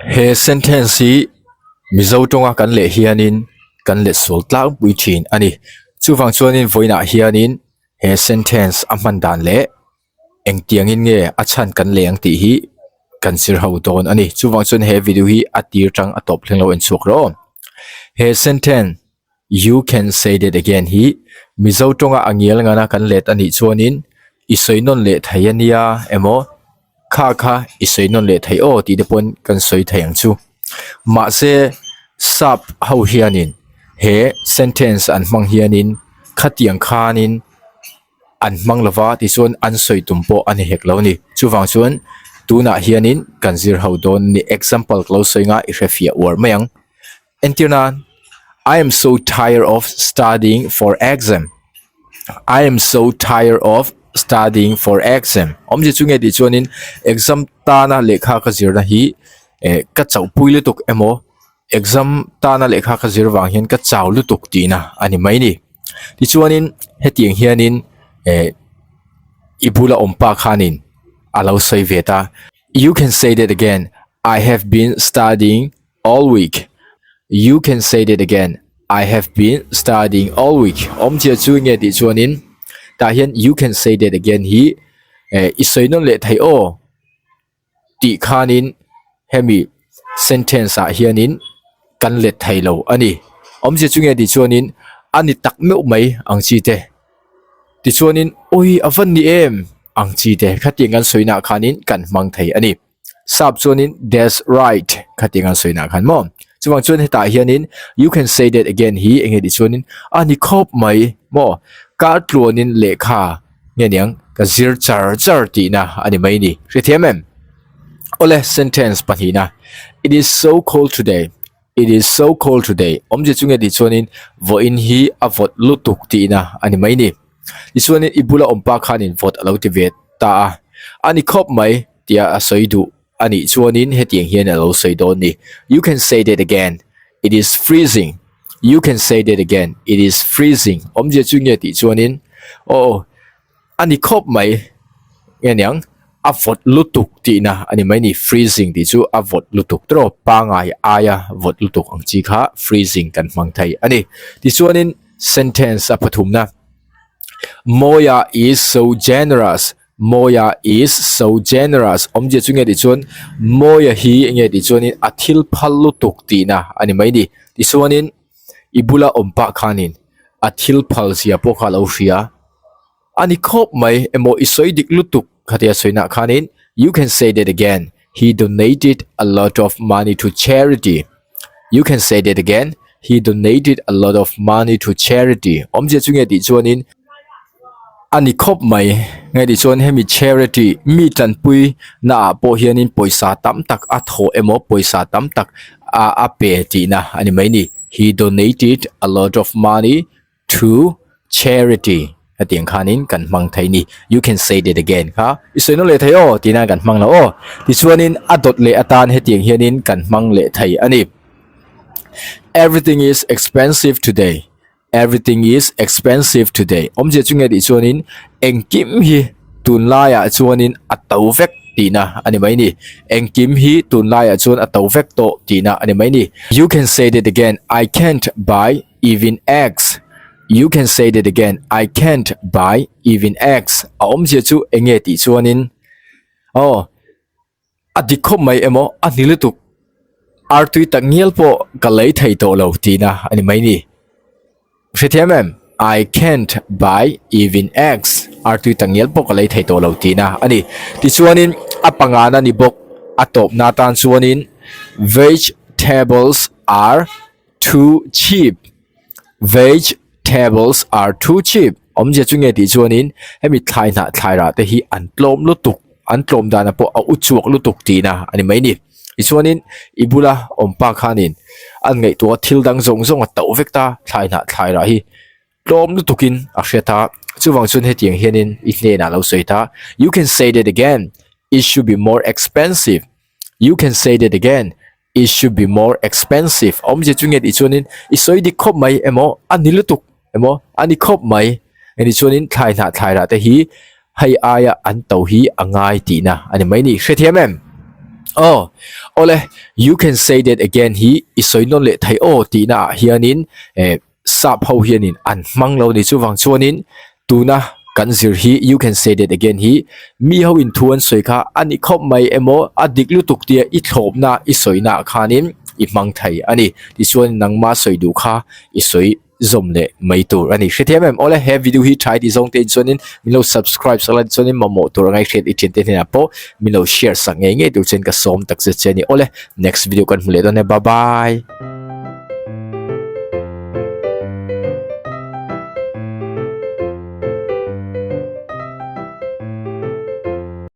He sentence hi Mizo tawnga kan leh hianin kan let sual tlangpui thin a ni. Chuvang chuanin vawiinah hianin he sentence a hman dan leh engtiangin nge a chhan kan leh ang tih hi kan zir ho dawn a ni. Chuvang chuan he video hi a tir tang a tawp thleng lo en chhuak rawh aw. He sentence You can say that again hi Mizo tawnga a ngial ngana kan let a nih chuanin i sawi nawn leh thei a nia emaw kha kha i sawi nawn leh thei aw tih te pawn kan sawi thei ang chu. Mahse sap ho hianin he sentence an hmang hianin khatiang khanin an hmang lova tichuan an sawi tum pawh a ni hek lo a ni. Chuvang chuan tunah hianin kan zir ho dawn a ni. Example ka lo sawi nga i hrefiah uar mai ang. Entir nan, I am so tired of studying for exam. I am so tired of studying for exam. Awmzia chu nge tih chuanin exam tana lehkha ka zirna hi eh ka chauhpui lutuk emaw exam tana lehkha ka zir vang hian ka chau lutuk tihna a ni mai ni. Tichuanin hetiang hianin eh i bula awm pa khanin a lo sawi ve ta. You can say that again, I have been studying All week. You can say that again. I have been studying all week. Awmzia chu nge tih chuanin tah hian you can say that again hi eh i sawi nawn leh thei aw tih khanin hemi sentence ah hianin kan let thei lo a ni. Awmzia chu nge tih chuanin a ni tak meuh mai ang chi te. Tichuanin awi a van ni em ang chi te khatiang kan sawi nah khanin kan hmang thei a ni. Sap chuanin that's right kha tiang an sawi nah khan maw. Chuvang chuan hetah hianin you can say that again hi eng nge tih chuanin a ni khawp mai maw. Kar tluanin lehkha nge niang ka zir char char tihna a ni mai ni. Hrethiam em? Awle sentence pahnihna It is so cold today. It is so cold today. Awmzia chu nge tih chuanin vawiin hi a vawt lutuk tihna a ni mai ni. Tichuanin i bula awm pa khanin vawt a lo ti ve ta a. A ni khawp mai tia a sawi duh a nih chuanin hetiang hian a lo sawi dawn ni. You can say that again. It is freezing. You can say that again. It is freezing. Awmzia chu nge tih chuanin aw a ni khawp mai nge niang a vawt lutuk tihna a ni mai ni. Freezing tih chu a vawt lutuk tawp pangai aia vawt lutuk ang chi kha freezing kan hmang thei a ni. Tichuanin sentence a pathumna Mawia is so generous. Mawia is so generous. Awmzia chu nge tih chuan Mawia hi nge tih chuanin a thil phal lutuk tihna a ni mai ni. Tichuanin i bula awm pah khanin a thil phal zia pawh kha a lo hria a ni khawp mai emaw i sawi dik lutuk khatia sawi nah khanin you can say that again he donated a lot of money to charity you can say that again he donated a lot of money to charity awmzia chu nge tih chuanin a ni khawp mai nge tih chuan hemi charity mi tanpui na ah pawh hianin pawisa tam tak a thawh emaw pawisa tam tak a a pe tihna a ni mai ni he donated a lot of money to charity hetiang khanin kan hmang thei ni you can say that again kha i sawi nawn leh thei aw tih nan kan hmang lo aw tichuanin a dawt leh atan hetiang hianin kan hmang leh thei a ni everything is expensive today Everything is expensive today. Awmzia chu nge tih chuanin engkim hi tunlaiah chuanin a to vek tihna a ni mai ni. Engkim hi tunlaiah chuan a to vek tawh tihna a ni mai ni. You can say that again, I can't buy even eggs. You can say that again, I can't buy even eggs. A awmzia chu enge tih chuanin aw A dik khawp mai emaw a hni lutuk artui tak ngial pawh ka lei thei tawh lo tihna a ni mai ni. Hrethiam em? I can't buy even eggs. Artui tak ngial pawh ka lei thei tawh lo tihna a ni. Tichuanin a pangana ni bawk a tawpna tan chuanin vegetables are too cheap. Vegetables are too cheap. Awmzia chu nge tih chuanin hemi thlai hnah thlai rah te hi an tlawm lutuk an tlawm dana pawh a u chhuak lutuk tihna a ni mai ni. Tichuanin i bula awm pa khanin an ngaihtuah thil dang zawng zawng a to vek ta thlai hnah thlai rah hi tlawm lutukin a hriat a chuvang chuan hetiang hianin i hnenah lo sawi ta you can say that again it should be more expensive you can say that again It should be more expensive. Awmzia chu nge tih chuanin i sawi dik khawp mai emaw a ni lutuk emaw a ni khawp mai eng chuanin thlai hnah thlai rah te hi hei aia an to hi a ngai tihna a ni mai ni. Hrethiam em? Aw, awle, you can say that again hi i sawi nawn leh thei aw tihna ah hianin eh sap ho hianin an hmang lo a ni. Chuvang chuanin tuna kan zir hi you can say that again hi mi ho in thu an sawi kha a ni khawp mai emaw a dik lutuk tia i thlawpna i sawina ah khanin i hmang thei a ni. Tichuan nangma sawi duh kha i sawi zawm leh mai tur a ni. Hrethiam em? Awle, he video hi tha i tih zawng te in chuanin min lo subscribe sak la tichuanin mamawh tur a ngaihriat i thiante hnenah pawh min lo share sak ngei ngei tur chuan ka sawm tak zet che a ni. Awle, next video kan hmu leh dawn e. Bye bye!